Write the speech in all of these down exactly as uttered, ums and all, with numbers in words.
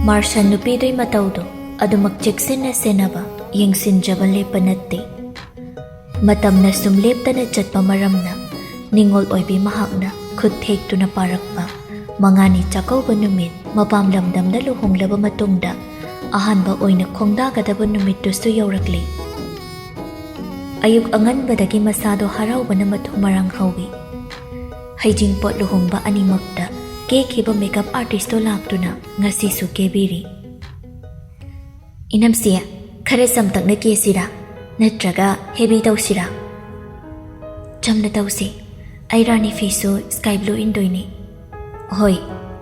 ꯃꯥꯔꯁꯟ ꯅꯨꯄꯤꯗꯨꯒꯤ ꯃꯇꯧꯗꯣ ꯑꯗꯨꯃꯛ ꯆꯦꯛꯁꯤꯟꯅ ꯁꯦꯟꯅꯕ, ꯌꯦꯡꯁꯤꯟꯖꯕ ꯂꯦꯞꯄ ꯅꯠꯇꯦ꯫ ꯃꯇꯝꯅ ꯁꯨꯝ ꯂꯦꯞꯇꯅ ꯆꯠꯄ ꯃꯔꯝꯅ ꯅꯤꯡꯉꯣꯜ ꯑꯣꯏꯕꯤ ꯃꯍꯥꯛꯅ ꯈꯨꯠ ꯊꯦꯛꯇꯨꯅ ꯄꯥꯔꯛꯄ ꯃꯉꯥꯅꯤ ꯆꯥꯛꯀꯧꯕ ꯅꯨꯃꯤꯠ, ꯃꯄꯥꯝ ꯂꯝꯗꯝꯗ ꯂꯨꯍꯣꯡꯂꯕ ꯃꯇꯨꯡꯗ ꯑꯍꯥꯟꯕ ꯑꯣꯏꯅ ꯈꯣꯡꯗꯥꯒꯗꯕ ꯅꯨꯃꯤꯠꯇꯨꯁꯨ ꯌꯧꯔꯛꯂꯦ꯫ ꯑꯌꯨꯛ ꯑꯉꯟꯕꯗꯒꯤ ꯃꯁꯥꯗꯣ ꯍꯔꯥꯎꯕꯅ ꯃꯊꯨꯝ ꯃꯔꯥꯡ ꯍꯧꯏ꯫ ꯍꯩꯖꯤꯡꯄꯣꯠ ꯂꯨꯍꯣꯡꯕ ꯑꯅꯤꯃꯛꯇ ꯀꯦꯈꯤꯕ ꯃꯦꯀꯞ ꯑꯥꯔꯇꯤꯁꯇꯣ ꯂꯥꯛꯇꯨꯅ ꯉꯁꯤꯁꯨ ꯀꯦꯕꯤꯔꯤ꯫ "ꯏꯅꯝꯁꯦ, ꯈꯔ ꯆꯝꯇꯛꯅ ꯀꯦꯁꯤꯔꯥ, ꯅꯠꯇ꯭ꯔꯒ ꯍꯦꯚꯤ ꯇꯧꯁꯤꯔꯥ?" "ꯆꯝꯅ ꯇꯧꯁꯤ꯫ ꯑꯩ ꯔꯥꯅꯤ ꯐꯤꯁꯨ ꯁ꯭ꯀꯥꯏ ꯕ꯭ꯂꯨ ꯏꯟꯗꯣꯏꯅꯤ꯫" "ꯍꯣꯏ,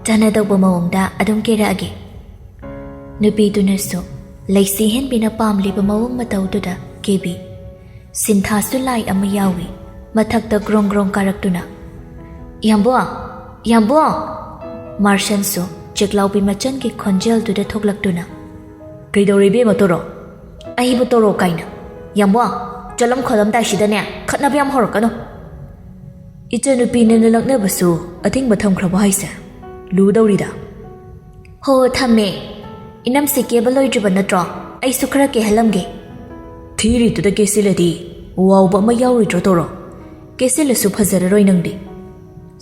ꯆꯥꯟꯅꯗꯧꯕ ꯃꯑꯣꯡꯗ ꯑꯗꯨꯝ ꯀꯦꯔꯛꯑꯒꯦ꯫" ꯅꯨꯄꯤꯗꯨꯅꯁꯨ ꯂꯩꯁꯤ ꯍꯦꯟꯕꯤꯅ ꯄꯥꯝꯂꯤꯕ ꯃꯑꯣꯡ ꯃꯇꯧꯗꯨꯗ ꯀꯦꯕꯤ꯫ ꯁꯤꯟꯊꯥꯁꯨ ꯂꯥꯏ ꯑꯃ ꯌꯥꯎꯏ, ꯃꯊꯛꯇ ꯒ꯭ꯔꯣꯡ ꯒ꯭ꯔꯣꯡ ꯀꯥꯔꯛꯇꯨꯅ, "ꯏꯌꯥꯝꯕꯣ! ꯏꯌꯥꯝꯕꯣ!" ꯃꯥꯔꯁꯟꯁꯨ ꯆꯦꯛꯂꯥꯎꯕꯤ ꯃꯆꯟꯒꯤ ꯈꯣꯟꯖꯦꯜꯗꯨꯗ ꯊꯣꯛꯂꯛꯇꯨꯅ, "ꯀꯩꯗꯧꯔꯦ ꯏꯕꯦꯝꯃ ꯇꯣꯔꯣ? ꯑꯩꯕꯨ ꯇꯣꯔꯣ ꯀꯥꯏꯅ? ꯏꯌꯥꯝꯕꯣ, ꯆꯠꯂꯝ ꯈꯣꯠꯂꯝꯗꯥꯏꯁꯤꯗꯅꯦ ꯈꯠꯅꯕ ꯌꯥꯝ ꯍꯧꯔꯛꯀꯅꯨ꯫ ꯏꯆꯟꯅꯨꯄꯤꯅ ꯅꯂꯛꯅꯕꯁꯨ ꯑꯊꯤꯡꯕ ꯊꯝꯈ꯭ꯔꯕꯣ ꯍꯥꯏꯁꯦ? ꯂꯨꯗꯧꯔꯤꯗ꯫" "ꯍꯣ, ꯊꯝꯃꯦ꯫ ꯏꯅꯝꯁꯦ ꯀꯦꯕ ꯂꯣꯏꯗ꯭ꯔꯤꯕ ꯅꯠꯇ꯭ꯔꯣ? ꯑꯩꯁꯨ ꯈꯔ ꯀꯦꯍꯜꯂꯝꯒꯦ꯫" "ꯊꯤꯔꯤꯗꯨꯗ ꯀꯦꯁꯤꯜꯂꯗꯤ ꯋꯥꯎꯕ ꯑꯃ ꯌꯥꯎꯔꯣꯏꯗ꯭ꯔꯣ ꯇꯣꯔꯣ? ꯀꯦꯁꯤꯜꯂꯁꯨ ꯐꯖꯔꯔꯣꯏ ꯅꯪꯗꯤ꯫"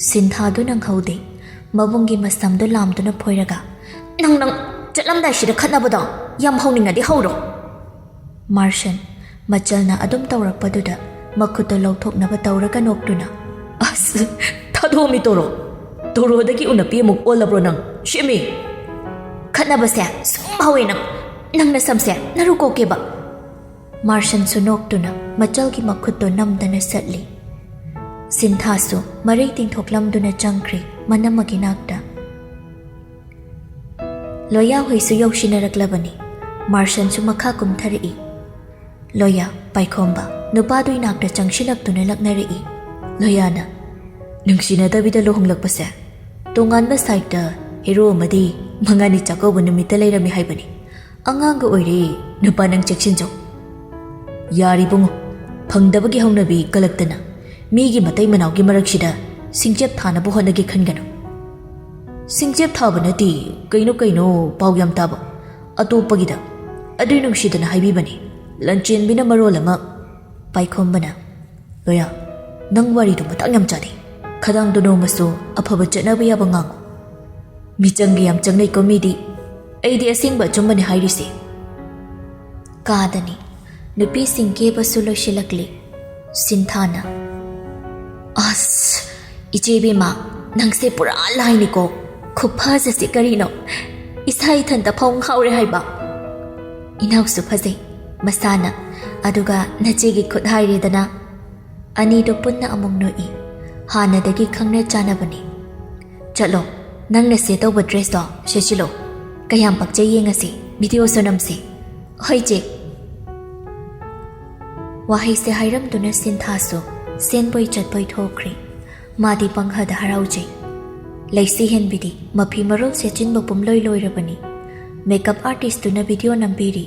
ꯁꯤꯟꯊꯥꯗꯨ ꯅꯪꯍꯧꯗꯦ꯫ ꯃꯕꯨꯡꯒꯤ ꯃꯁꯝꯗꯨ ꯂꯥꯝꯗꯨꯅ ꯐꯣꯏꯔꯒ, "ꯅꯪ, ꯅꯪ ꯆꯠꯂꯝꯗꯥꯏꯁꯤꯗ ꯈꯠꯅꯕꯗꯣ ꯌꯥꯝ ꯍꯧꯅꯤꯡꯉꯗꯤ ꯍꯧꯔꯣ꯫" ꯃꯥꯔꯁꯟ ꯃꯆꯜꯅ ꯑꯗꯨꯝ ꯇꯧꯔꯛꯄꯗꯨꯗ ꯃꯈꯨꯠꯇꯣ ꯂꯧꯊꯣꯛꯅꯕ ꯇꯧꯔꯒ ꯅꯣꯛꯇꯨꯅ, "ꯑꯁ, ꯊꯥꯗꯣꯛꯑꯝꯃꯤ ꯇꯣꯔꯣ꯫ ꯇꯣꯔꯣꯗꯒꯤ ꯎꯅꯄꯤ ꯑꯃꯨꯛ ꯑꯣꯜꯂꯕ꯭ꯔꯣ ꯅꯪ? ꯁꯤꯃꯤ!" "ꯈꯠꯅꯕꯁꯦ ꯁꯨꯝ ꯍꯧꯋꯦ ꯅꯪ꯫ ꯅꯪ ꯅꯁꯝꯁꯦ ꯅꯔꯨ ꯀꯣꯛꯀꯦꯕ꯫" ꯃꯥꯔꯁꯟꯁꯨ ꯅꯣꯛꯇꯨꯅ ꯃꯆꯜꯒꯤ ꯃꯈꯨꯠꯇꯣ ꯅꯝꯗꯅ ꯆꯠꯂꯤ꯫ ꯁꯤꯟꯊꯥꯁꯨ ꯃꯔꯩ ꯇꯤꯡꯊꯣꯛꯂꯝꯗꯨꯅ ꯆꯪꯈ꯭ꯔꯤ ꯃꯅꯝꯃꯒꯤ ꯅꯥꯛꯇ꯫ ꯂꯣꯌꯥ ꯍꯣꯏꯁꯨ ꯌꯧꯁꯤꯟꯅꯔꯛꯂꯕꯅꯤ꯫ ꯃꯥꯔꯁꯟꯁꯨ ꯃꯈꯥ ꯀꯨꯝꯊꯔꯛꯏ꯫ ꯂꯣꯌꯥ, ꯄꯥꯏꯈꯣꯝꯕ ꯅꯨꯄꯥꯗꯨ ꯏꯅꯥꯛꯇ ꯆꯪꯁꯤꯜꯂꯛꯇꯨꯅ ꯂꯛꯅꯔꯛꯏ꯫ ꯂꯣꯌꯥꯅ, "ꯅꯨꯡꯁꯤꯅꯗꯕꯤꯗ ꯂꯨꯍꯣꯡꯂꯛꯄꯁꯦ ꯇꯣꯉꯥꯟꯕ ꯁꯥꯏꯠꯇ ꯍꯦꯔꯣ ꯑꯃꯗꯤ ꯃꯉꯥꯅꯤ ꯆꯥꯛꯀꯧꯕ ꯅꯨꯃꯤꯠꯇ ꯂꯩꯔꯝꯃꯤ ꯍꯥꯏꯕꯅꯤ꯫ ꯑꯉꯥꯡꯒ ꯑꯣꯏꯔꯤ ꯅꯨꯄꯥ, ꯅꯪ ꯆꯦꯛꯁꯤꯟꯖꯧ꯫" "ꯌꯥꯔꯤꯕꯨꯡꯉꯣ, ꯐꯪꯗꯕꯒꯤ ꯍꯧꯅꯕꯤ ꯀꯂꯛꯇꯅ ꯃꯤꯒꯤ ꯃꯇꯩ ꯃꯅꯥꯎꯒꯤ ꯃꯔꯛꯁꯤꯗ ꯁꯤꯡꯆꯦꯞ ꯊꯥꯅꯕ ꯍꯣꯠꯅꯒꯦ ꯈꯟꯒꯅꯨ꯫" ꯁꯤꯡꯆꯦꯞ ꯊꯥꯕ ꯅꯠꯇꯦ, ꯀꯩꯅꯣ ꯀꯩꯅꯣ ꯄꯥꯎ ꯌꯥꯝ ꯇꯥꯕ꯫ ꯑꯇꯣꯞꯄꯒꯤꯗ꯫ ꯑꯗꯨꯏ ꯅꯨꯡꯁꯤꯗꯅ ꯍꯥꯏꯕꯤꯕꯅꯤ꯫ ꯂꯟꯆꯦꯟꯕꯤꯅ ꯃꯔꯣꯜ ꯑꯃ꯫ ꯄꯥꯏꯈꯣꯝꯕꯅ, "ꯂꯣꯌꯥ, ꯅꯪ ꯋꯥꯔꯤꯗꯣ ꯃꯇꯥꯡ ꯌꯥꯝ ꯆꯥꯗꯦ꯫ ꯈꯗꯥꯡꯗꯣ ꯅꯣꯡꯃꯁꯨ ꯑꯐꯕ ꯆꯠꯅꯕ ꯌꯥꯕ ꯉꯥꯡꯉꯨ꯫ ꯃꯤꯆꯪꯒ ꯌꯥꯝ ꯆꯪꯅꯩꯀꯣ ꯃꯤꯗꯤ꯫ ꯑꯩꯗꯤ ꯑꯁꯦꯡꯕ ꯑꯆꯨꯝꯕꯅꯦ ꯍꯥꯏꯔꯤꯁꯦ"꯫ ꯀꯥꯗꯅꯤ꯫ ꯅꯨꯄꯤꯁꯤꯡ ꯀꯦꯕꯁꯨ ꯂꯣꯏꯁꯤꯜꯂꯛꯂꯤ꯫ ꯁꯤꯟꯊꯥꯅ, "ꯑꯁ, ꯏꯆꯦ ꯏꯕꯦꯝꯃ, ꯅꯪꯁꯦ ꯄꯨꯔꯥ ꯂꯥꯏꯅꯤꯀꯣ꯫ ꯈꯨꯐꯖꯁꯦ ꯀꯔꯤꯅꯣ? ꯏꯁꯥ ꯏꯊꯟꯇ ꯐꯥꯎ ꯉꯥꯎꯔꯦ ꯍꯥꯏꯕ"꯫ "ꯏꯅꯥꯎꯁꯨ ꯐꯖꯩ ꯃꯁꯥꯅ, ꯑꯗꯨꯒ ꯅꯆꯦꯒꯤ ꯈꯨꯠ ꯍꯥꯏꯔꯦꯗꯅ"꯫ ꯑꯅꯤꯗꯣ ꯄꯨꯟꯅ ꯑꯃꯨꯛ ꯅꯣꯛꯏ꯫ ꯍꯥꯟꯅꯗꯒꯤ ꯈꯪꯅ ꯆꯥꯟꯅꯕꯅꯤ꯫ "ꯆꯠꯂꯣ, ꯅꯪꯅ ꯁꯦꯠ ꯇꯧꯕ ꯗ꯭ꯔꯦꯁꯇꯣ ꯁꯦꯠꯆꯤꯜꯂꯣ꯫ ꯀꯌꯥꯝ ꯄꯛꯆꯩ ꯌꯦꯡꯉꯁꯤ, ꯚꯤꯗꯤꯑꯣꯁꯨ ꯅꯝꯁꯤ"꯫ "ꯍꯣꯏ ꯆꯦ"꯫ ꯋꯥꯍꯩꯁꯦ ꯍꯥꯏꯔꯝꯗꯨꯅ ꯁꯤꯟꯊꯥꯁꯨ ꯁꯦꯟꯕꯣꯏ ꯆꯠꯄꯣꯏ ꯊꯣꯛꯈ꯭ꯔꯦ꯫ ꯃꯥꯗꯤ ꯄꯪꯍꯗ ꯍꯔꯥꯎꯖꯩ꯫ ꯂꯩꯁꯤ ꯍꯦꯟꯕꯤꯗꯤ ꯃꯐꯤ ꯃꯔꯣꯜ ꯁꯦꯠꯆꯤꯟꯕ ꯄꯨꯝꯂꯣꯏ ꯂꯣꯏꯔꯕꯅꯤ꯫ Makeup ꯑꯥꯔꯇꯤꯁꯇꯨꯅ video ꯅꯝꯕꯤꯔꯤ꯫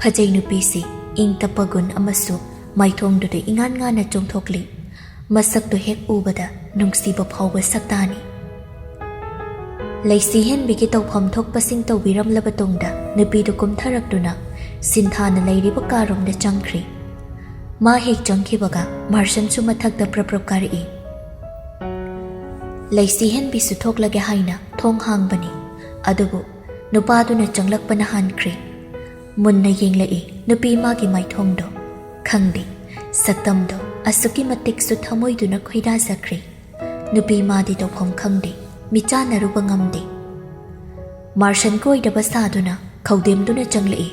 ꯐꯖꯩ ꯅꯨꯄꯤꯁꯤ ꯏꯪ ꯇꯞꯄ ꯒꯨꯟ ꯑꯃꯁꯨ ꯃꯥꯏꯊꯣꯡꯗꯨꯗ ꯏꯉꯥꯟ ꯉꯥꯟꯅ ꯆꯣꯡꯊꯣꯛꯂꯤ꯫ ꯃꯁꯛꯇꯨ ꯍꯦꯛ ꯎꯕꯗ ꯅꯨꯡꯁꯤꯕ ꯐꯥꯎꯕ ꯁꯛꯇꯥꯅꯤ꯫ ꯂꯩꯁꯤ ꯍꯦꯟꯕꯤꯒꯤ ꯇꯧꯐꯝ ꯊꯣꯛꯄꯁꯤꯡ ꯇꯧꯕꯤꯔꯝꯂꯕ ꯇꯨꯡꯗ ꯅꯨꯄꯤꯗꯨ ꯀꯨꯝꯊꯔꯛꯇꯨꯅ ꯁꯤꯟꯊꯥꯅ ꯂꯩꯔꯤꯕ ꯀꯥꯔꯣꯝꯗ ꯆꯪꯈ꯭ꯔꯤ꯫ ꯃꯥ ꯍꯦꯛ ꯆꯪꯈꯤꯕꯒ ꯃꯥꯔꯁꯟꯁꯨ ꯃꯊꯛꯇ ꯄ꯭ꯔꯞ ꯄ꯭ꯔꯞ ꯀꯥꯔꯛꯏ꯫ ꯂꯩꯁꯤ ꯍꯦꯟꯕꯤꯁꯨ ꯊꯣꯛꯂꯒꯦ ꯍꯥꯏꯅ ꯊꯣꯡ ꯍꯥꯡꯕꯅꯤ꯫ ꯑꯗꯨꯕꯨ ꯅꯨꯄꯥꯗꯨꯅ ꯆꯪꯂꯛꯄꯅ ꯍꯥꯟꯈ꯭ꯔꯦ꯫ ꯃꯨꯟꯅ ꯌꯦꯡꯂꯛꯏ ꯅꯨꯄꯤ ꯃꯥꯒꯤ ꯃꯥꯏꯊꯣꯡꯗꯣ꯫ ꯈꯪꯗꯦ, ꯁꯛꯇꯝꯗꯣ ꯑꯁꯨꯛꯀꯤ ꯃꯇꯤꯛꯁꯨ ꯊꯃꯣꯏꯗꯨꯅ ꯈꯣꯏꯗꯥꯖꯈ꯭ꯔꯦ꯫ ꯅꯨꯄꯤ ꯃꯥꯗꯤ ꯇꯧꯐꯝ ꯈꯪꯗꯦ, ꯃꯤꯆꯥꯟꯅꯔꯨꯕ ꯉꯝꯗꯦ꯫ ꯃꯥꯔꯁꯟ ꯀꯣꯏꯗꯕ ꯁꯥꯗꯨꯅ ꯈꯧꯗꯦꯝꯗꯨꯅ ꯆꯪꯂꯛꯏ꯫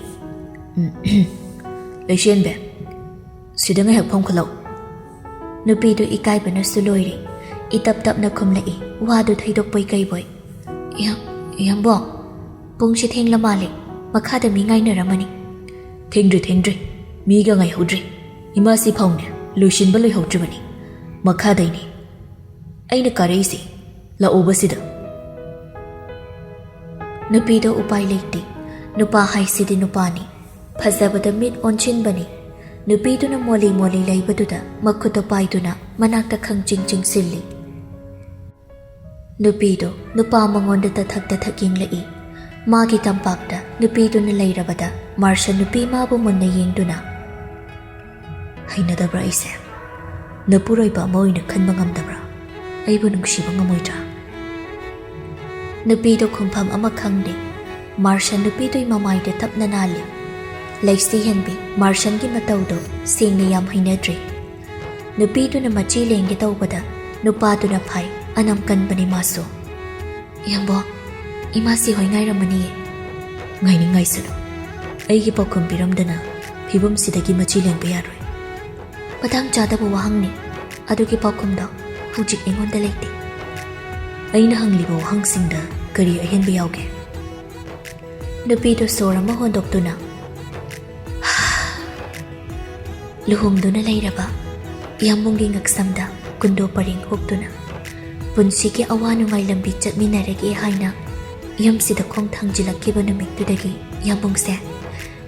"ꯂꯩꯁꯦꯟꯕꯤ, ꯁꯤꯗ ꯉꯥꯏꯍꯥꯛ ꯐꯝꯈꯠꯂꯛꯎ"꯫ ꯅꯨꯄꯤꯗꯨ ꯏꯀꯥꯏꯕꯅꯁꯨ ꯂꯣꯏꯔꯦ꯫ ꯏꯇꯞ ꯇꯞꯅ ꯈꯨꯝꯂꯛꯏ, ꯋꯥꯗꯨ ꯊꯩꯗꯣꯛꯄꯣꯏ ꯀꯩꯕꯣꯏ꯫ "ꯏꯌꯥꯝ-, ꯏꯌꯥꯝꯕꯣ, ꯄꯨꯡꯁꯤ ꯊꯦꯡꯂ ꯃꯥꯜꯂꯦ, ꯃꯈꯥꯗ ꯃꯤ ꯉꯥꯏꯅꯔꯝꯃꯅꯤ"꯫ "ꯊꯦꯡꯗ꯭ꯔꯤ, ꯊꯦꯡꯗ꯭ꯔꯤ, ꯃꯤꯒ ꯉꯥꯏꯍꯧꯗ꯭ꯔꯤ꯫ ꯏꯃꯥꯁꯤ ꯐꯥꯎꯅꯦ ꯂꯣꯏꯁꯤꯟꯕ ꯂꯣꯏꯍꯧꯗ꯭ꯔꯤꯕꯅꯤ, ꯃꯈꯥꯗꯩꯅꯤ ꯑꯩꯅ ꯀꯥꯔꯛꯏꯁꯤ꯫ ꯂꯥꯛꯑꯣꯕ ꯁꯤꯗ"꯫ ꯅꯨꯄꯤꯗꯣ ꯎꯄꯥꯏ ꯂꯩꯇꯦ꯫ ꯅꯨꯄꯥ ꯍꯥꯏꯁꯤꯗꯤ ꯅꯨꯄꯥꯅꯤ꯫ ꯐꯖꯕꯗ ꯃꯤꯠ ꯑꯣꯟꯁꯤꯟꯕꯅꯤ꯫ ꯅꯨꯄꯤꯗꯨꯅ ꯃꯣꯂꯤ ꯃꯣꯂꯤ ꯂꯩꯕꯗꯨꯗ ꯃꯈꯨꯠꯇꯣ ꯄꯥꯏꯗꯨꯅ ꯃꯅꯥꯛꯇ ꯈꯪꯆꯤꯡ ꯆꯤꯡꯁꯤꯜꯂꯤ꯫ ꯅꯨꯄꯤꯗꯨ ꯅꯨꯄꯥ ꯃꯉꯣꯟꯗ ꯇꯊꯛ ꯇꯊꯛ ꯌꯦꯡꯂꯛꯏ꯫ ꯃꯥꯒꯤ ꯇꯝꯄꯥꯛꯇ ꯅꯨꯄꯤꯗꯨꯅ ꯂꯩꯔꯕꯗ ꯃꯥꯔꯁꯟ ꯅꯨꯄꯤ ꯃꯥꯕꯨ ꯃꯨꯟꯅ ꯌꯦꯡꯗꯨꯅ, "ꯍꯩꯅꯗꯕ꯭ꯔꯥ ꯑꯩꯁꯦ? ꯅꯄꯨꯔꯣꯏꯕ ꯑꯃ ꯑꯣꯏꯅ ꯈꯟꯕ ꯉꯝꯗꯕ꯭ꯔꯥ? ꯑꯩꯕꯨ ꯅꯨꯡꯁꯤꯕ ꯉꯝꯃꯣꯏꯗ꯭ꯔꯥ?" ꯅꯨꯄꯤꯗꯣ ꯈꯨꯝꯐꯝ ꯑꯃ ꯈꯪꯗꯦ꯫ ꯃꯥꯔꯁꯟ ꯅꯨꯄꯤꯗꯨꯒꯤ ꯃꯃꯥꯏꯗ ꯇꯞꯅ ꯅꯥꯜꯂꯤ꯫ ꯂꯩꯁꯤ ꯍꯦꯟꯕꯤ ꯃꯥꯔꯁꯟꯒꯤ ꯃꯇꯧꯗꯣ ꯁꯦꯡꯅ ꯌꯥꯝ ꯍꯩꯅꯗ꯭ꯔꯤ꯫ ꯅꯨꯄꯤꯗꯨꯅ ꯃꯆꯤ ꯂꯦꯡꯒꯦ ꯇꯧꯕꯗ ꯅꯨꯄꯥꯗꯨꯅ ꯐꯥꯏ, ꯑꯅꯝ ꯀꯟꯕꯅꯤ ꯃꯥꯁꯨ꯫ "ꯏꯌꯥꯝꯕꯣ, ꯏꯃꯥꯁꯤ ꯍꯣꯏ ꯉꯥꯏꯔꯝꯃꯅꯤꯌꯦ꯫" "ꯉꯥꯏꯅꯤꯡꯉꯥꯏꯁꯤꯅ ꯑꯩꯒꯤ ꯄꯥꯎꯈꯨꯝ ꯄꯤꯔꯝꯗꯅ ꯐꯤꯕꯝꯁꯤꯗꯒꯤ ꯃꯆꯤ ꯂꯦꯡꯕ ꯌꯥꯔꯣꯏ꯫" "ꯃꯇꯥꯡ ꯆꯥꯗꯕ ꯋꯥꯍꯪꯅꯤ꯫ ꯑꯗꯨꯒꯤ ꯄꯥꯎꯈꯨꯝꯗꯣ ꯍꯧꯖꯤꯛ ꯑꯩꯉꯣꯟꯗ ꯂꯩꯇꯦ꯫" "ꯑꯩꯅ ꯍꯪꯂꯤꯕ ꯋꯥꯍꯪꯁꯤꯡꯗ ꯀꯔꯤ ꯑꯍꯦꯟꯕ ꯌꯥꯎꯒꯦ?" ꯅꯨꯄꯤꯗꯨ ꯁꯣꯔ ꯑꯃ ꯍꯣꯟꯗꯣꯛꯇꯨꯅ, ꯂꯨꯍꯣꯡꯗꯨꯅ ꯂꯩꯔꯕ ꯏꯌꯥꯝꯕꯨꯡꯒꯤ ꯉꯛꯁꯝꯗ ꯀꯨꯟꯗꯣ ꯄꯔꯦꯡ ꯍꯣꯛꯇꯨꯅ, ꯄꯨꯟꯁꯤꯒꯤ ꯑꯋꯥ ꯅꯨꯡꯉꯥꯏ ꯂꯝꯕꯤ ꯆꯠꯃꯤꯟꯅꯔꯒꯦ ꯍꯥꯏꯅ ꯌꯨꯝꯁꯤꯗ ꯈꯣꯡ ꯊꯥꯡꯖꯤꯜꯂꯛꯈꯤꯕ ꯅꯨꯃꯤꯠꯇꯨꯗꯒꯤ ꯏꯌꯥꯝꯕꯨꯡꯁꯦ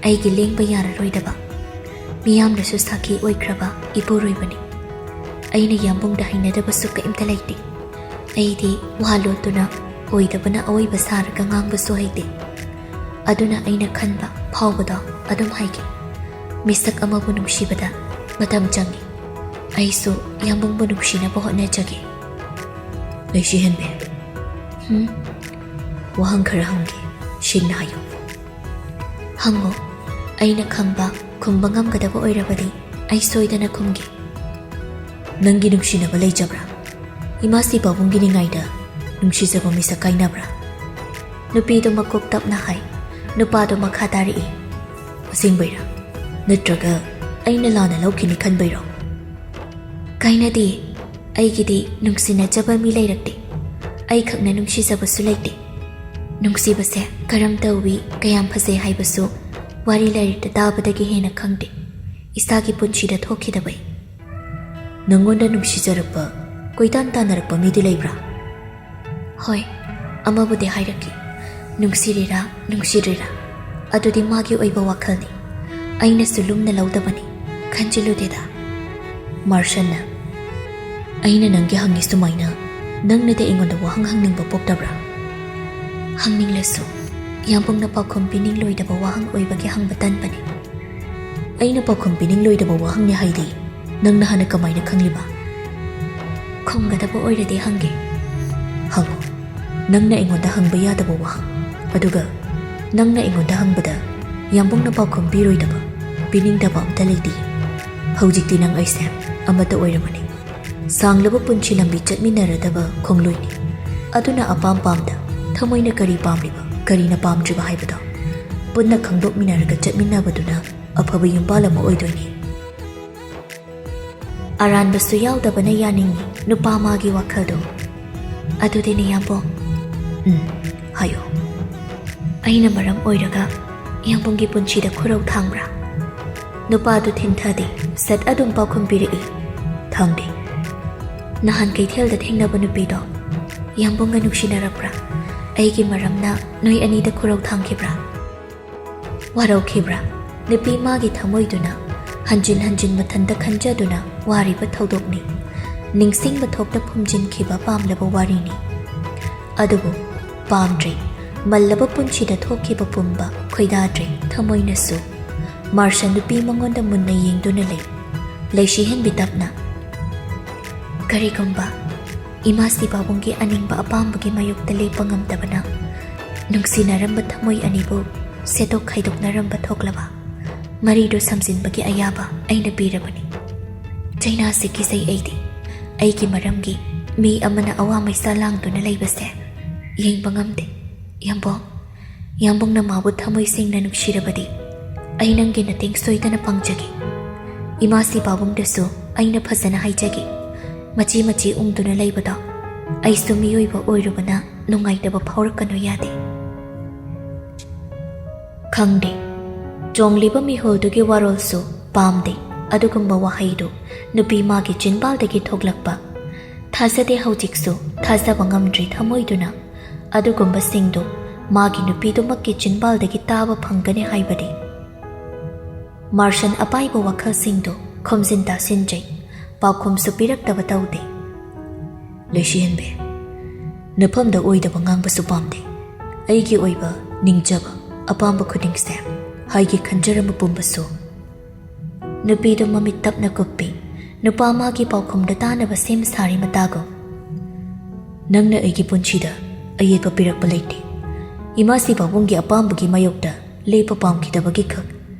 ꯑꯩꯒꯤ ꯂꯦꯡꯕ ꯌꯥꯔꯔꯣꯏꯗꯕ, ꯃꯤꯌꯥꯝꯅꯁꯨ ꯁꯥꯈꯤ ꯑꯣꯏꯈ꯭ꯔꯕ ꯏꯄꯨꯔꯣꯏꯕꯅꯤ꯫ ꯑꯩꯅ ꯏꯌꯥꯝꯕꯨꯡꯗ ꯍꯩꯅꯗꯕꯁꯨ ꯀꯔꯤꯝꯇ ꯂꯩꯇꯦ꯫ ꯑꯩꯗꯤ ꯋꯥ ꯂꯣꯠꯇꯨꯅ ꯑꯣꯏꯗꯕꯅ ꯑꯑꯣꯏꯕ ꯁꯥꯔꯒ ꯉꯥꯡꯕꯁꯨ ꯍꯩꯇꯦ꯫ ꯑꯗꯨꯅ ꯑꯩꯅ ꯈꯟꯕ ꯐꯥꯎꯕꯗꯣ ꯑꯗꯨꯝ ꯍꯥꯏꯒꯦ꯫ ꯃꯤꯁꯛ ꯑꯃꯕꯨ ꯅꯨꯡꯁꯤꯕꯗ ꯃꯇꯝ ꯆꯪꯏ꯫ ꯑꯩꯁꯨ ꯏꯌꯥꯝꯕꯨꯡꯕꯨ ꯅꯨꯡꯁꯤꯅꯕ ꯍꯣꯠꯅꯖꯒꯦ꯫ ꯂꯩꯁꯤ ꯍꯦꯟꯕꯤ꯫ ꯍꯨꯝ? ꯋꯥꯍꯪ ꯈꯔ ꯍꯪꯒꯦ, ꯁꯦꯡꯅ ꯍꯥꯏꯌꯨ꯫ ꯍꯪꯉꯣ꯫ ꯑꯩꯅ ꯈꯪꯕ ꯈꯨꯝꯕ ꯉꯝꯒꯗꯕ ꯑꯣꯏꯔꯕꯗꯤ ꯑꯩ ꯁꯣꯏꯗꯅ ꯈꯨꯝꯒꯦ꯫ ꯅꯪꯒꯤ ꯅꯨꯡꯁꯤꯅꯕ ꯂꯩꯖꯕ꯭ꯔꯥ? ꯏꯃꯥꯁꯤ ꯄꯥꯕꯨꯡꯒꯤ ꯅꯤꯡꯉꯥꯏꯗ ꯅꯨꯡꯁꯤꯖꯕ ꯃꯤꯁꯛ ꯀꯥꯏꯅꯕ꯭ꯔꯥ? ꯅꯨꯄꯤꯗꯨ ꯃꯀꯣꯛ ꯇꯞꯅ ꯍꯥꯏ꯫ ꯅꯨꯄꯥꯗꯨ ꯃꯈꯥ ꯇꯥꯔꯛꯏ꯫ ꯑꯁꯦꯡꯕꯩꯔꯥ? ꯅꯠꯇ꯭ꯔꯒ ꯑꯩꯅ ꯂꯥꯟꯅ ꯂꯧꯈꯤꯅꯤ ꯈꯟꯕꯩꯔꯣ? ꯀꯥꯏꯅꯗꯦ꯫ ꯑꯩꯒꯤꯗꯤ ꯅꯨꯡꯁꯤꯅꯖꯕ ꯃꯤ ꯂꯩꯔꯛꯇꯦ꯫ ꯑꯩꯈꯛꯅ ꯅꯨꯡꯁꯤꯖꯕꯁꯨ ꯂꯩꯇꯦ꯫ ꯅꯨꯡꯁꯤꯕꯁꯦ ꯀꯔꯝ ꯇꯧꯏ, ꯀꯌꯥꯝ ꯐꯖꯩ ꯍꯥꯏꯕꯁꯨ ꯋꯥꯔꯤ ꯂꯥꯏꯔꯤꯛꯇ ꯇꯥꯕꯗꯒꯤ ꯍꯦꯟꯅ ꯈꯪꯗꯦ, ꯏꯁꯥꯒꯤ ꯄꯨꯟꯁꯤꯗ ꯊꯣꯛꯈꯤꯗꯕꯩ꯫ ꯅꯪꯉꯣꯟꯗ ꯅꯨꯡꯁꯤꯖꯔꯛꯄ, ꯀꯣꯏꯇꯥꯟ ꯇꯥꯟꯅꯔꯛꯄ ꯃꯤꯗꯤ ꯂꯩꯕ꯭ꯔꯥ? ꯍꯣꯏ, ꯑꯃꯕꯨꯗꯤ ꯍꯥꯏꯔꯛꯀꯦ꯫ ꯅꯨꯡꯁꯤꯔꯤꯔꯥ, ꯅꯨꯡꯁꯤꯗ꯭ꯔꯤꯔꯥ, ꯑꯗꯨꯗꯤ ꯃꯥꯒꯤ ꯑꯣꯏꯕ ꯋꯥꯈꯜꯅꯤ꯫ ꯑꯩꯅꯁꯨ ꯂꯨꯝꯅ ꯂꯧꯗꯕꯅꯤ, ꯈꯟꯖꯤꯜꯂꯨꯗꯦꯗ꯫ ꯃꯥꯔꯁꯟꯅ, ꯑꯩꯅ ꯅꯪꯒꯤ ꯍꯪꯉꯤ ꯁꯨꯃꯥꯏꯅ ꯅꯪꯅꯗꯤ ꯑꯩꯉꯣꯟꯗ ꯋꯥꯍꯪ ꯍꯪꯅꯤꯡꯕ ꯄꯣꯛꯇꯕ꯭ꯔꯥ? ꯍꯪꯅꯤꯡꯂꯁꯨ, ꯌꯥꯝꯕꯨꯡꯅ ꯄꯥꯎꯈꯨꯝ ꯄꯤꯅꯤꯡꯂꯣꯏꯗꯕ ꯋꯥꯍꯪ ꯑꯣꯏꯕꯒꯤ ꯍꯪꯕ ꯇꯟꯕꯅꯤ꯫ ꯑꯩꯅ ꯄꯥꯎꯈꯨꯝ ꯄꯤꯅꯤꯡꯂꯣꯏꯗꯕ ꯋꯥꯍꯪꯅꯤ ꯍꯥꯏꯗꯤ ꯅꯪꯅ ꯍꯥꯟꯅ ꯀꯃꯥꯏꯅ ꯈꯪꯂꯤꯕ? ꯈꯨꯝꯒꯗꯕ ꯑꯣꯏꯔꯗꯤ ꯍꯪꯒꯦ꯫ ꯍꯪꯉꯨ꯫ ꯅꯪꯅ ꯑꯩꯉꯣꯟꯗ ꯍꯪꯕ ꯌꯥꯗꯕ ꯋꯥꯍꯪ, ꯑꯗꯨꯒ ꯅꯪꯅ ꯑꯩꯉꯣꯟꯗ ꯍꯪꯕꯗ ꯌꯥꯝꯕꯨꯡꯅ ꯄꯥꯎꯈꯨꯝ ꯄꯤꯔꯣꯏꯗꯕ, ꯄꯤꯅꯤꯡꯗꯕ ꯑꯝꯇ ꯂꯩꯇꯦ꯫ ꯍꯧꯖꯤꯛꯇꯤ ꯅꯪ ꯑꯩꯁꯦ ꯑꯃꯠꯇ ꯑꯣꯏꯔꯕꯅꯤ꯫ ꯁꯥꯡꯂꯕ ꯄꯨꯟꯁꯤ ꯂꯝꯕꯤ ꯆꯠꯃꯤꯟꯅꯔꯗꯕ ꯈꯣꯡꯂꯣꯏꯅꯤ꯫ ꯑꯗꯨꯅ ꯑꯄꯥꯝ ꯄꯥꯝꯗ ꯊꯃꯣꯏꯅ ꯀꯔꯤ ꯄꯥꯝꯂꯤꯕ, ꯀꯔꯤꯅ ꯄꯥꯝꯗ꯭ꯔꯤꯕ ꯍꯥꯏꯕꯗꯣ ꯄꯨꯟꯅ ꯈꯪꯗꯣꯛꯃꯤꯟꯅꯔꯒ ꯆꯠꯃꯤꯟꯅꯕꯗꯨꯅ ꯑꯐꯕ ꯌꯨꯝꯕꯥꯜ ꯑꯃ ꯑꯣꯏꯗꯣꯏꯅꯤ꯫ ꯑꯔꯥꯟꯕꯁꯨ ꯌꯥꯎꯗꯕꯅ ꯌꯥꯅꯤꯡꯉꯤ ꯅꯨꯄꯥ ꯃꯥꯒꯤ ꯋꯥꯈꯜꯗꯣ꯫ ꯑꯗꯨꯗꯤ ꯅꯌꯥꯝꯕꯣ, ꯎꯝ, ꯍꯥꯏꯌꯣ꯫ ꯑꯩꯅ ꯃꯔꯝ ꯑꯣꯏꯔꯒ ꯌꯥꯝꯕꯨꯡꯒꯤ ꯄꯨꯟꯁꯤꯗ ꯈꯨꯔꯧ ꯊꯥꯡꯕ꯭ꯔꯥ? ꯅꯨꯄꯥꯗꯨ ꯊꯤꯟꯊꯗꯦ, ꯁꯠ ꯑꯗꯨꯝ ꯄꯥꯎꯈꯨꯝ ꯄꯤꯔꯛꯏ, ꯊꯥꯡꯗꯦ꯫ ꯅꯍꯥꯟ ꯀꯩꯊꯦꯜꯗ ꯊꯦꯡꯅꯕ ꯅꯨꯄꯤꯗꯣ ꯌꯥꯝꯕꯨꯡꯒ ꯅꯨꯡꯁꯤꯅꯔꯛꯄ꯭ꯔꯥ? ꯑꯩꯒꯤ ꯃꯔꯝꯅ ꯅꯣꯏ ꯑꯅꯤꯗ ꯈꯨꯔꯧ ꯊꯥꯡꯈꯤꯕ꯭ꯔꯥ? ꯋꯥꯔꯧꯈꯤꯕ꯭ꯔꯥ? ꯅꯨꯄꯤ ꯃꯥꯒꯤ ꯊꯃꯣꯏꯗꯨꯅ ꯍꯟꯖꯤꯟ ꯍꯟꯖꯤꯟ ꯃꯊꯟꯇ ꯈꯟꯖꯗꯨꯅ ꯋꯥꯔꯤꯕ ꯊꯧꯗꯣꯛꯅꯤ꯫ ꯅꯤꯡꯁꯤꯡꯕ ꯊꯣꯛꯇ ꯐꯨꯝꯖꯤꯟꯈꯤꯕ ꯄꯥꯝꯂꯕ ꯋꯥꯔꯤꯅꯤ꯫ ꯑꯗꯨꯕꯨ ꯄꯥꯝꯗ꯭ꯔꯦ꯫ ꯃꯜꯂꯕ ꯄꯨꯟꯁꯤꯗ ꯊꯣꯛꯈꯤꯕ ꯄꯨꯝꯕ ꯈꯣꯏꯗꯥꯗ꯭ꯔꯦ ꯊꯃꯣꯏꯅꯁꯨ꯫ ꯃꯥꯔꯁꯟ ꯅꯨꯄꯤ ꯃꯉꯣꯟꯗ ꯃꯨꯟꯅ ꯌꯦꯡꯗꯨꯅ ꯂꯩ꯫ ꯂꯩꯁꯤ ꯍꯦꯟꯕꯤ ꯇꯞꯅ, "ꯀꯔꯤꯒꯨꯝꯕ ꯏꯃꯥ ꯁꯤꯕꯥꯕꯨꯡꯒꯤ ꯑꯅꯤꯡꯕ ꯑꯄꯥꯝꯕꯒꯤ ꯃꯥꯌꯣꯛꯇ ꯂꯦꯞꯄ ꯉꯝꯗꯕꯅ ꯅꯨꯡꯁꯤꯅꯔꯝꯕ ꯊꯃꯣꯏ ꯑꯅꯤꯕꯨ ꯁꯦꯠꯇꯣꯛ ꯈꯥꯏꯗꯣꯛꯅꯔꯝꯕ ꯊꯣꯛꯂꯕ, ꯃꯔꯤꯗꯨ ꯁꯝꯖꯤꯟꯕꯒꯤ ꯑꯌꯥꯕ ꯑꯩꯅ ꯄꯤꯔꯕꯅꯤ꯫ ꯆꯩꯅꯥꯁꯦ ꯀꯤꯖꯩ ꯑꯩꯗꯤ꯫ ꯑꯩꯒꯤ ꯃꯔꯝꯒꯤ ꯃꯤ ꯑꯃꯅ ꯑꯋꯥ ꯃꯩꯁꯥ ꯂꯥꯡꯗꯨꯅ ꯂꯩꯕꯁꯦ ꯌꯦꯡꯕ ꯉꯝꯗꯦ꯫ ꯌꯥꯝꯕꯣꯡ, ꯌꯥꯝꯕꯨꯡꯅ ꯃꯥꯕꯨ ꯊꯃꯣꯏ ꯁꯦꯡꯅ ꯅꯨꯡꯁꯤꯔꯕꯗꯤ ꯑꯩ ꯅꯪꯒꯤ ꯃꯇꯦꯡ ꯁꯣꯏꯗꯅ ꯄꯥꯡꯖꯒꯦ꯫ ꯏꯃꯥ ꯁꯤꯕꯥꯕꯨꯡꯗꯁꯨ ꯑꯩꯅ ꯐꯖꯅ ꯍꯥꯏꯖꯒꯦ꯫ ꯃꯆꯤ ꯃꯆꯤ ꯎꯪꯗꯨꯅ ꯂꯩꯕꯗꯣ ꯑꯩꯁꯨ ꯃꯤꯑꯣꯏꯕ ꯑꯣꯏꯔꯨꯕꯅ ꯅꯨꯡꯉꯥꯏꯇꯕ ꯐꯥꯎꯔꯛꯀꯅꯨ ꯌꯥꯗꯦ?" ꯈꯪꯗꯦ꯫ ꯆꯣꯡꯂꯤꯕ ꯃꯤꯍꯨꯜꯗꯨꯒꯤ ꯋꯥꯔꯣꯜꯁꯨ ꯄꯥꯝꯗꯦ꯫ ꯑꯗꯨꯒꯨꯝꯕ ꯋꯥꯍꯩꯗꯨ ꯅꯨꯄꯤ ꯃꯥꯒꯤ ꯆꯤꯟꯕꯥꯜꯗꯒꯤ ꯊꯣꯛꯂꯛꯄ ꯊꯥꯖꯗꯦ꯫ ꯍꯧꯖꯤꯛꯁꯨ ꯊꯥꯖꯕ ꯉꯝꯗ꯭ꯔꯤ ꯊꯃꯣꯏꯗꯨꯅ ꯑꯗꯨꯒꯨꯝꯕꯁꯤꯡꯗꯨ ꯃꯥꯒꯤ ꯅꯨꯄꯤꯗꯨꯃꯛꯀꯤ ꯆꯤꯟꯕꯥꯜꯗꯒꯤ ꯇꯥꯕ ꯐꯪꯒꯅꯤ ꯍꯥꯏꯕꯗꯤ꯫ ꯃꯥꯔꯁꯟ ꯑꯄꯥꯏꯕ ꯋꯥꯈꯜꯁꯤꯡꯗꯨ ꯈꯣꯝꯖꯤꯟ ꯇꯥꯁꯤꯟꯖꯩ꯫ ꯄꯥꯎꯈꯨꯝꯁꯨ ꯄꯤꯔꯛꯇꯕ ꯇꯧꯗꯦ꯫ ꯂꯩꯁꯤꯍꯟꯕꯤ, ꯅꯐꯝꯗ ꯑꯣꯏꯗꯕ ꯉꯥꯡꯕꯁꯨ ꯄꯥꯝꯗꯦ꯫ ꯑꯩꯒꯤ ꯑꯣꯏꯕ ꯅꯤꯡꯖꯕ, ꯑꯄꯥꯝꯕ ꯈꯨꯗꯤꯡꯁꯦ ꯍꯥꯏꯒꯦ ꯈꯟꯖꯔꯝꯕ ꯄꯨꯝꯕꯁꯨ꯫ ꯅꯨꯄꯤꯗꯨ ꯃꯃꯤꯠ ꯇꯞꯅ ꯀꯨꯞꯄꯤ꯫ ꯅꯨꯄꯥ ꯃꯥꯒꯤ ꯄꯥꯎꯈꯨꯝꯗ ꯇꯥꯅꯕ ꯁꯦꯝ ꯁꯥꯔꯤ ꯃꯇꯥꯒꯨꯝ꯫ ꯅꯪꯅ ꯑꯩꯒꯤ ꯄꯨꯟꯁꯤꯗ ꯑꯌꯦꯠꯄ ꯄꯤꯔꯛꯄ ꯂꯩꯇꯦ꯫ ꯏꯃꯥꯁꯤ ꯄꯥꯕꯨꯡꯒꯤ ꯑꯄꯥꯝꯕꯒꯤ ꯃꯥꯌꯣꯛꯇ ꯂꯦꯞꯄ ꯄꯥꯝꯈꯤꯗꯕꯒꯤ ꯈꯛ